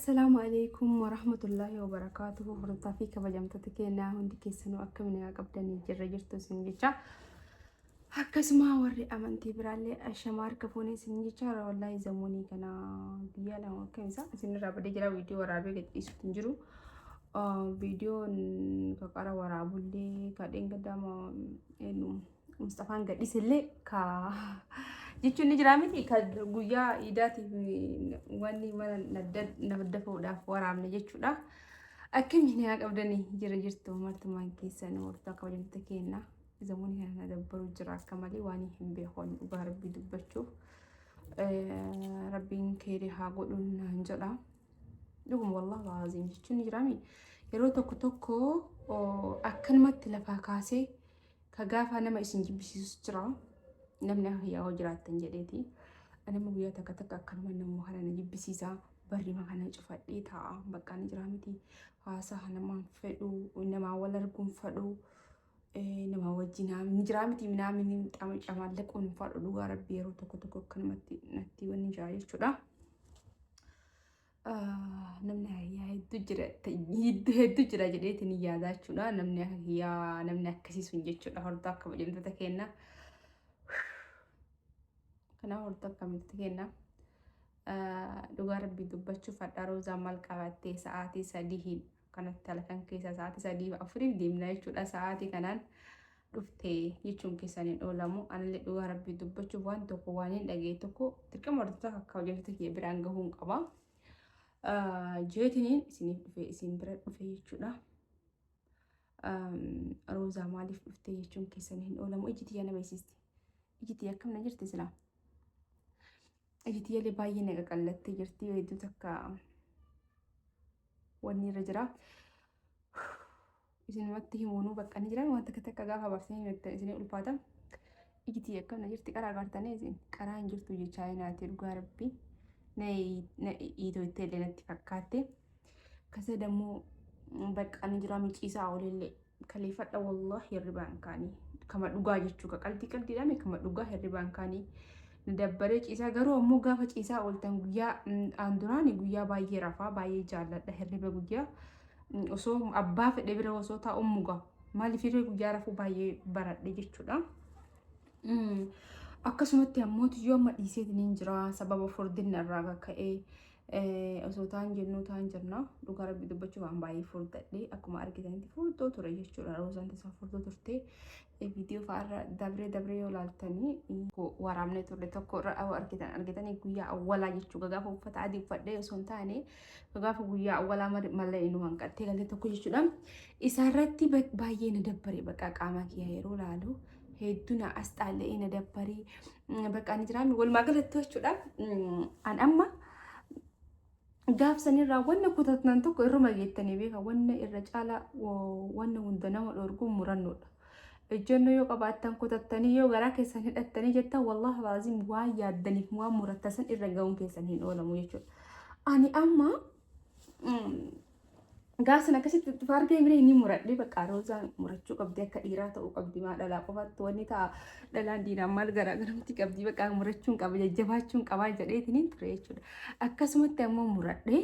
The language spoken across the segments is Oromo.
Assalaamu alaikum warahmatullaahi wabarakaatuhu. Hordoftoota fi kabajamtoota keenyaa hundi keessanuu akkam nagaa qabdanii jirra jirtu isin jecha. Akkasuma warri amantii biraallee ashamaa harka fuunee isin jecha. Wallaahi zamoonii kana guyyaa 2 akkam isaa isinirraa badee jira, viidiyoo waraabee gad dhiisuutti hin jiru. Viidiyoon kaqara waraabullee kadheen gaddaama eenyu Mustafaan gadhiisellee ka jechuun ni jira miti, ka guyyaa iidaatiif wanni mana naddafuudhaaf waraabne jechuudha. Akkamiin nagaa qabdanii jira jirtu martumaan keessan hordoftoota kabajamtoota keenya. Zamoonni kana na dabbaru jira akka malee, waan hin beekon dhugaa rabbii dubbachuuf. Rabbiin keerii haa godhuun naan jedha. Dhuguma wallaahi laaziim jechuun ni jiraami. Yeroo tokko tokko akkanumatti lafaa kaasee ka gaafa nama isin jibbisiisus jira. Namni akka kiyyaa hoo jiraattan jedheeti. Nama guyyaa takka takka akkanuma namuma kana na jibbisiisa. Barrima kana cufadhee taa'a. Bakka ni jira miti. Haasaa namaan fedhu, namaa wal arguun fedhu, nama wajjin ni jira miti, minaamin camaallaquun hin fedhu dhugaa rabbi, yeroo tokko tokko akkanumatti natti wanni jira jechuudha. Namni hayyaa hedduu jira, hedduu hedduu jira jedheetiin hin yaadaa jechuudha. Namni hayyaa namni akkasii sun jechuudha. Hordofaa kabajamtoota keenya. Kanaaf hordofaa kabajamtoota keenya. Dhugaa rabbii dubbachuuf hadhaa roozaan maal qabattee sa'aatii 3 kanatti halkan keessa sa'aatii 3 4 deemna jechuudha. Sa'aatii kanaan dhufte jechuun keessan hin oolamu. Anallee dhugaa rabbii dubbachuuf waan tokko waan hin dhagee tokko dirqama hordoftoota kabajamtoota kiyya biraan gahuun qaba. Jeetiniin isiniif dhufe, isin bira dhufe jechuudha. Roozaa maaliif dhufte jechuun keessan hin oolamu. Iji tiyya na beeksisti. Iji tiyya akkam na jirti silaa? Iji tiyya illee baay'ee na qaqallattee jirti. Hedduu takka wanni irra jira. Isinumatti himuunuu bakka ni jiran waan takka takka gaafa barsanii himattan isinii ulfaata. Iji tiyya akkam na jirti? Qaraa agartanii isin qaraa hin jirtu jechaa naati dhugaa rabbi. Na iitoo itti illee natti fakkaatte. Kasa dammoo bakka ni jira miciisaa olillee kaleeffadha, wallahi hirribaan kaanii kama dhugaa jechuu ka qalbii qalbiidhaan kama dhugaa hirribaan kaanii na dabbaree ciisaa. Garuu ammoo gaafa ciisaa ooltan guyyaa aan duraani guyyaa baay'ee rafaa, baay'ee jaalladha hirriba guyyaa, osoo abbaa fedhe bira osoo taa'u muga maaliif hirriba guyyaa rafuu baay'ee baradhe jechuudha. Akkasumatti ammoo tiyyoo amma dhiiseetiin hin jira sababa furdinna irraa kakka'ee osoo ta'an jennuu ta'an jirna. Dhugaa rabbi dubbachuuf waan baay'ee furdadhe, akkuma argitanitti furdoo ture jechuudha. Roozaan tasaa furdoo turte. Viidiyoo fa'aarra dabree dabree yoo laaltanii waraabnee turre tokko irra argitanii guyyaa awwalaa jechuudha. Gaafa uffata adii uffadhee osoo hin taane gaafa guyyaa awwalaa malee inni hanqattee galee tokko jechuudha. Isaarratti baay'ee na dabbare, bakka qaama kiyya yeroo laalu hedduu na as xaala'ee na dabbaree, bakka ani jiraame walumaa galatti jechuudha. An amma gaaf sanirraa wanna kutatan tokko irruma geettanii beeka, wanna irra caalaa wanna hunda nama dhorgu murannoodha. Ejjennoo yoo qabaattan, kutattanii yoo garaa keessan hidhattanii jettan, wallaahi laaziim waan yaaddaniif waan murattan san irra ga'uun keessan hin oolamu jechuudha. Ani amma gaaf sana akkasitti dhufa argee miree ni muradhe, bakka roozaan murachuu qabdi, akka dhiiraa ta'uu qabdi, maa dhalaa qofaatti wanni ta'a, dhalaan diinaan maal garaagarumti qabdi, bakka murachuun qaba, jajjabaachuun qabaa jedheetiin ture jechuudha. Akkasumatti ammoo muradhee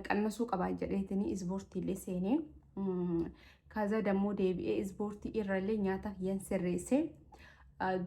qannasuu qabaa jedheetiin ispoortiillee seenee, kaza dammoo deebi'ee ispoortii irrallee nyaata yan sirreessee.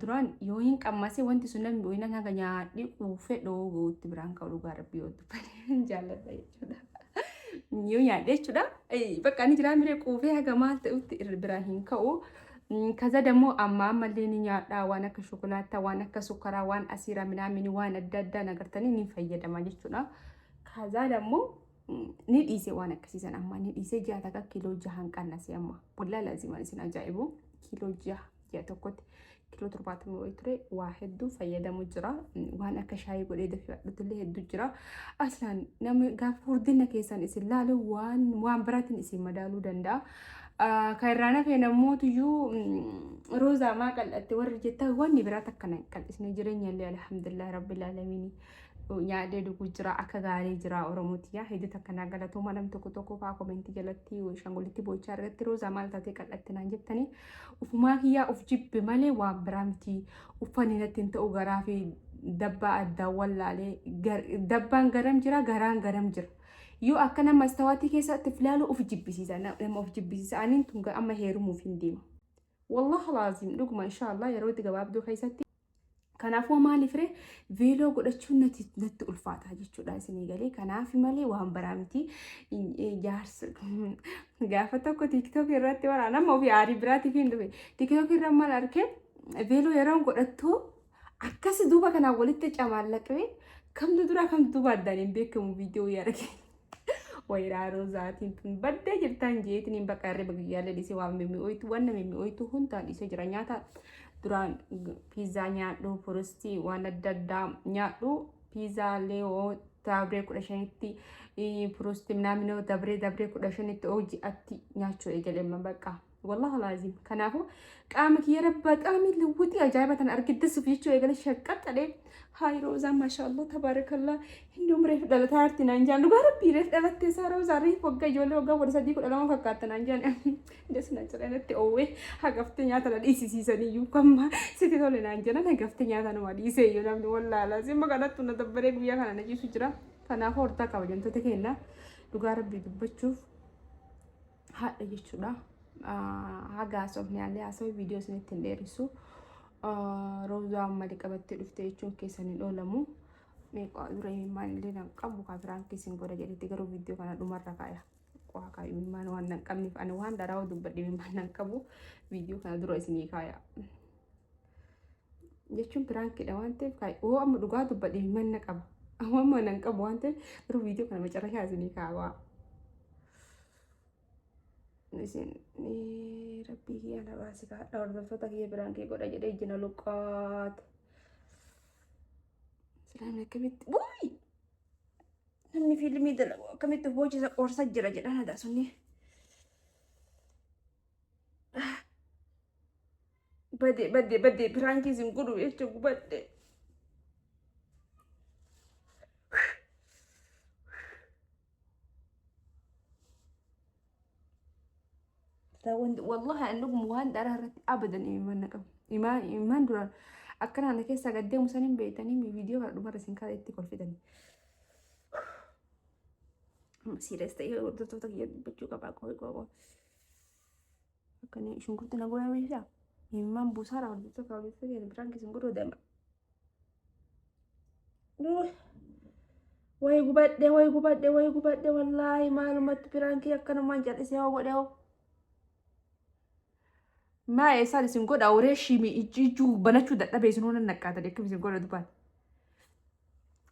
Duraan yoo hin qammase wanti sun namni ooyinan haga nyaadhee quufee dhooguutti biraan ka'u, dhugaa rabbii yoo dubbate jaalladha jechuudha. Yoo nyaadhe jechuudha. Bakka ani jiraa miree quufee haga maal ta'utti biraan hin ka'u. Kaza dammoo amma ammallee ni nyaadha, waan akka shokolaataa, waan akka sukkaraa, waan asiiraa minaamini, waan adda addaa nagartanii ni fayyadama jechuudha. Kaza dammoo ni dhiise waan akkasii sana, amma ni dhiise. Ji'a takka kiiloo 6n qannase amma. Wallaahi laazimaan isin ajaa'ibu, kiiloo 6 ji'a tokkotti kiiloo 70 wayii ture. Waa hedduu fayyadamu jira. Waan akka shaayii godhee dafee illee hedduu jira. Aslaan namni gaafa furdina keessan isin laalu waan biraatiin isin madaaluu danda'a. Kan irraa nafee namootiyyuu roozaa maa qal'atte warri jettan, wanni biraa takka na qal'isne, jireenya illee alhamdulillah rabbil aalamiin nyaadhee dhuguu jira, akka gaarii jira. Oromooti yaa hedduu takka naa galatooma. Nam tokko tokko fa'aa komentii jalatti shangulitti bochaa irratti roozaa maal taatee qal'atte naan jettanii, ufumaa kiyyaa uf jibbe malee waan biraa miti. Uffanni natti hin ta'u, garaa fi Dabbaa addaan wallaalee dabbaan garam jira, garaan garam jira. Yoo akkana mastawaatii keessatti of ilaalu of jibbisiisa, nama of jibbisiisa. Aniin tun amma heerumuuf hin deema. Wallahi laazim dhuguma, inshaallah, yeroo itti gabaabduu keessatti. Kanaafuu maaliif ree veeloo godhachuun natti ulfaata jechuudha isinii galee. Kanaaf malee waan biraa miti. Jaarsa gaafa tokko TikTok irratti waraana nama ofii aarii biraatiif hin dhufe. TikTok irra maal argee, veeloo yeroo godhattu akkas duuba kanaan walitti camaallaqee, kamtu dura kamtu duuba addaan hin beekamu viidiyoo arge. Wayiraa roozaatiin tun baddee jirtaan jeetiin bakka irra guyyaalee dhiisee waan mimmi'ooytu, waan mimmi'ooytu hundaan dhiisee jira. Nyaata duraan piizaa nyaadhu, furustii waan adda addaa nyaadhu, piizaa leewoo dabree 15tti, furustii minaaminoo dabree dabree 15tti hojii nyaachuu eegaleema bakka. Wallahi laazim. Kanaafuu qaama kiyya rabba qaamni lawwixii ajaa'iba tana argiddisuuf jechuu eegale shaqqaxxadhee. Haay Roozaa, maashaallah, tabaarakallah, inni reef dhalataa arti naan jaan. Dhugaa rabbii reef dhalattee isaa Roozaa, reef waggaa ijoollee waggaa 13 12 fakkaata naan jaan. Das na jedhe, natti oowwee. Hagaftee nyaata na dhiisisiisaniyyuu kamma sitti tole naan jedhan. Hagaftee nyaata nama dhiisee iyyuu namni wallaala simma kanattu na dabbaree guyyaa kana na ciisu jira. Kanaafuu hortaa kabajamtoota keenya, dhugaa rabbii dubbachuuf haadha jechuudha. Haga haasofni allee haasawii viidiyoo isinitti hin dheeressu. Roozaa malee qabattee dhufte jechuun keessan hin oolamu. Meeqa dura imimmaan illee nan qabu kan biraan keessin godha jedhetti, garuu viidiyoo kana dhumarra kaaya. Waa kaa imimmaan waan nan qabneef, ani waan daraa dubbadhe imimmaan nan qabu, viidiyoo kana dura isinii kaaya. Jechuun prankiidha waan ta'eef kaaya. Oo amma dhugaa dubbadhe imimmaan na qaba. Amma nan qabu waan ta'eef, garuu viidiyoo kana macarrashaa isinii kaawaa. Isin rabbii kiyya na baasi kaadha. Hordoftoota kiyya biraan kee godha jedhee ijji na luqqaate. Silaan akkamitti wuuyi namni fiilmii dalagu akkamitti boocisa qorsa jira jedhan aadaa sunni. Badee badee badee, prankii isin godhu jecha gubadhe. Wallahi an dhuguma waan dharaa irratti abadan imaan na qabu. Imaan duraan akkana na keessaa gad deemu san hin beektanii, viidiyoo kana dhumarra isin karaa itti kolfitanii. Serious ta'ee hordoftoota kiyya dubbachuu qabaa, qoy qoy qoy. Akkana shunkurtii na godhaa beektaa? Imaan buusaara hordoftoota kiyya, biraan keessan godhuu deema. Way gubadhe, way gubadhe, way gubadhe! Wallaahi maalumatti prankii akkanumaan callisee hoo godhe hoo. Maa eessaan isin godha horee shimi ijjuu banachuu dadhabee isin hunda naqqaatan akkam isin godha dubaan.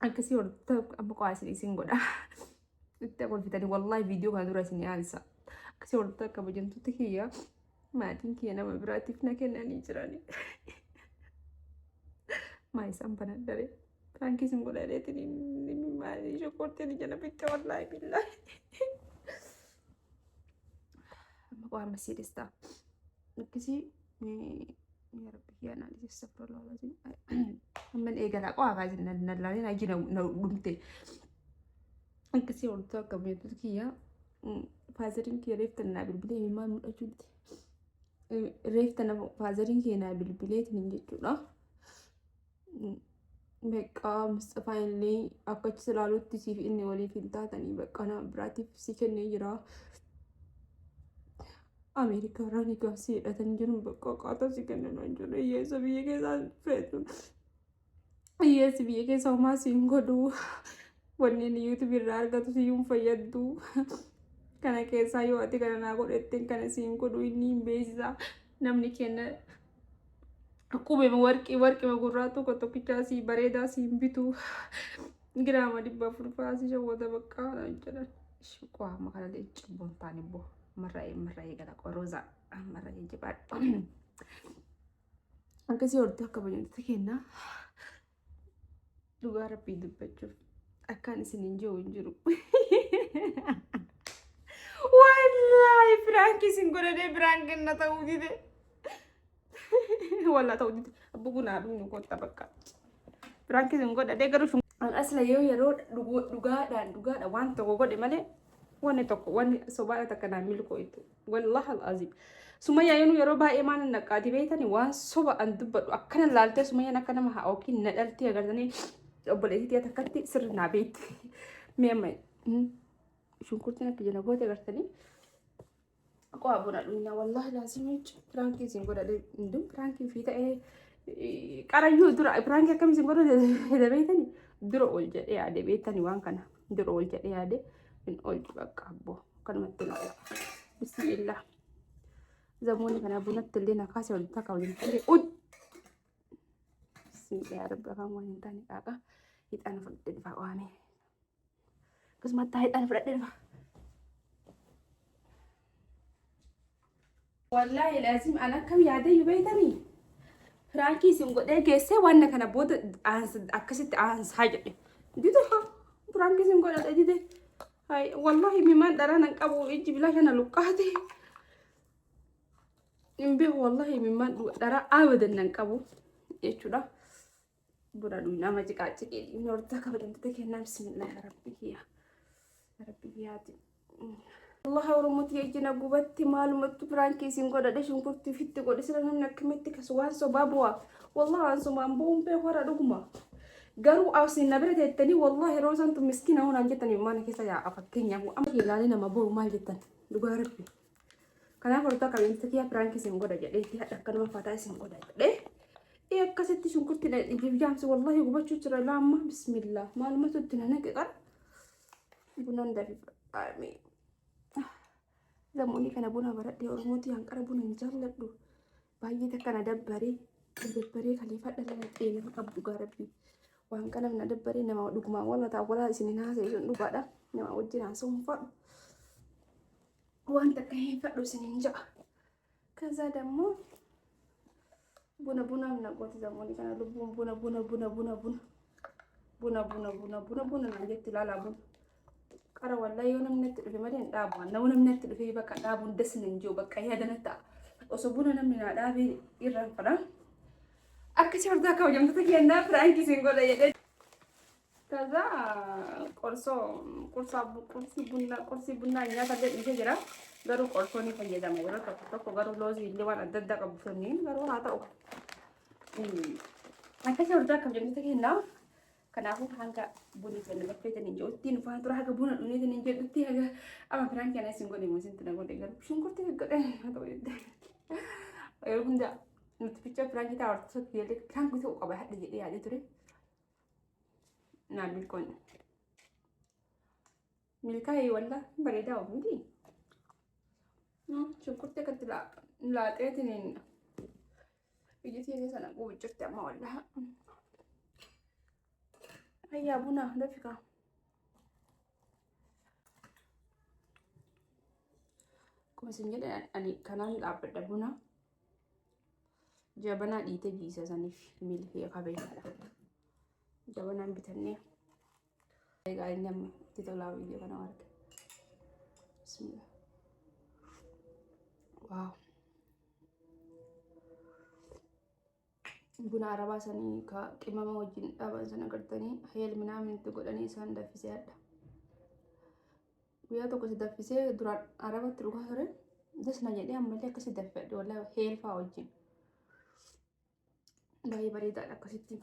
Akkasii hordoftoota, amma qo'aa isin godha. Itti kolfitanii, wallaahi viidiyoo kana dura isin aansa. Akkasii hordoftoota kabajamtoota kiyya, maatiin kiyya nama biraatiif na kennanii jiranii. Maa isaan banadharee. Prankii isin godhadeetiin maalii shokkortiin ija na bitte, wallaahi billaahi. Amma qo'aa amma serious ta'a. Akkasii yaa rabbi kiyyaa naan dhiise, astaghfirullah alazim. Amma eegalaa qo'aa kaa isin na laalin aji na dhumte. Akkasii hordoftoota kabajamtoota kiyya, fatheriin kiyya reefta naa bilbilee imimmaan mul'achuu dide. Reefta fatheriin kiyya naa bilbileetiin jechuudha. Beekaa Mustafaa illee akka achi ilaalutti siif inni waliif hin taatanii, bakka nama biraatiif si kennee jira. Ameerikaa irraa ni gaafsi hidhatanii jiru, bakka akkaataa si kennan hin jiru. Hiyyeessa biyya keessaa feetu. Hiyyeessi biyya keessa homaa si hin godhu. Wanni inni YouTube irraa argatu siyyuu hin fayyaddu. Kana keessaa yoo ati kana naa godhetteen kana si hin godhu, inni hin beeksisa. Namni kenna qubema warqii warqima gurraa tokko tokkichaa si bareedaa si hin bitu. Giraama 400 fa'aa si shawwata bakka naan jedhan. Qo'ama kana illee cubbuun taane boo marra'ee marra'ee gala qorooza marra'ee jabaadhu. Akkasii hortuu akka kabajamtoota kennaa, dhugaa rabbii dubbachuuf akkaan isin hin jiru hin jiru. Wallaahi prankii isin godhadhee prankiin na ta'uu dide. Wallaa ta'uu dide. Abbo bunaa dhugnu kottaa bakka. Prankii isin godhadhee garuu asla yoo yeroo dhugaadhaan dhugaadhaan waan tokko godhe malee Wanni tokko wanni sobaadha takka naa milkooytu. Wallahi al'aziim. Sumayyaa yeroo baay'ee maal naqaati beektani waan soba an dubbadhu akkana laaltee Sumayyaan akka nama haa yookiin na dhaltee agartanii obboleettii takkatti sirri naa beekti. Mee amma shunkurtiin akka jala goote agartanii qo'a buna dhugnaa wallahi laazim jechuudha. Piraankii isin godhadhe hundum piraankii fi ta'ee qarayyuu dura piraankii akkam isin godhadhe beektani dura ol jedhee yaade beektani waan kana dura ol jedhee yaade hin oolchu bakka abboo akkanumatti na oola. Bismillah. Zamoonni kana bunatti illee na kaase walitti akka waliin ta'e ud. Bismillah yaa rabbi afaan waan hin taane qaaqa hixaana fudhadhee dhufaa waamee. Akkasumatti hixaana fudhadhee dhufa. Wallaahi laazim an akkam yaadee beektanii? Piraankii isin godhee geessee waan kana booda akkasitti aansaa jedhe. Dide haa piraankii isin godhadhe dide. Hay wallahi mimaan dharaa nan qabu ijji bilaa kana luqqaate. Hin beeku wallahi mimaan dharaa abadan nan qabu jechuudha. Buna dhugnaa nama ciqaa ciqee dhiibni hortaa kabajamtoota kennaa bismillah rabbi kiyya. Rabbi kiyyaati. Wallahi Oromooti ejjina gubatti maalumattu piraankii isin godhadhe shunkurtii ofitti godhe sila namni akkamitti kas waan sobaa bu'a. Wallahi waan sobaan bu'uun beeku har'a dhuguma. Garuu asin na bira teettanii wallahi yeroo isaan tun miskiina hunaan jettanii mana keessa yaa'a fakkeenyaaf amma ilaalee nama bo'u maal jettan dhugaa rabbi. Kanaaf hortaa kabajamtoota kiyyaa piraankii isin godha jedheetti hadha akkanuma fataa isin godha jedhee. Ee akkasitti shunkurtii jaamsi wallahi gubachuu jira laamma bismillah maalumatu itti na naqe qara. Bunan dafi fudhadhaa. Zamoonni kana buna baradhee Oromootii hanqara buna hin jaalladhu. Baay'ee takka na dabbaree dabbaree kaleeffadha lala xeenaa qabu dhugaa rabbi. Waan kana na dabbaree nama dhugumaan walla ta'a wala isin hin haasa'e sun dhugaadha. Nama wajjin haasa'uun fadhu. Waan takka hin fadhu isin hin ja'a. ከዛ ደግሞ buna bunaaf na gooti zamoonni kana lubbuun buna buna buna buna buna buna buna buna buna buna naan jetti ilaalaa buna. Qara wallahi yoo namni natti dhufe malee hin dhaabu. Nama namni natti dhufe bakka dhaabuun das nan jiru bakka yaada na ta'a. Osoo buna namni naa dhaabee irraan fadha. Akkasii hordaa kabajamtoota kennaa piraankii isin godha jedhee. ከዛ qorsoo qursaa qursii bunaa qursii bunaa nyaata illee dhiisee jira. Garuu qorsoo ni fayyadama yeroo tokko tokko garuu loozii illee waan adda addaa qabu sanniin garuu haa ta'u. Akkasii hordaa kabajamtoota kennaa. Kanaafuu hanga bunni kennu baffeetan hin jedhutti nu faana tura haga buna dhuneetan hin jedhutti haga amma piraan kana isin godhe moo isin godhe garuu shunkurtii godhe haa ta'u jette. Yeroo hunda nuti ficha piraankii ta'a hortoota kiyyallee piraankii ta'uu qaba hadha jedhee yaadee ture. Naa milkoon. Milkaa'ee walla bareedaa of miti. Shunkurtii akkatti laaxeetiin iji teessee sana gubu jirti amma walla. Hayyaa buna dafika. Akkuma isin jedhe ani kanaan dhaabbadha buna. Jabanaa dhiitee jiisa saniif milkii qabeessaadha. Jabanaan bitannee. Egaa inni amma itti tolaa biyya kana arge. Bismillah. Waaw. Buna arabaa sanii ka qimama wajjin dhaaban sana agartanii heel minaamin itti godhanii isaan danfisee hadha. Guyyaa tokko si danfisee duraan arabatti dhugaa ture. Dasna jedhee ammallee akkasi danfadhe wallahi heel fa'aa wajjin. Baay'ee bareedaadha akkasitti.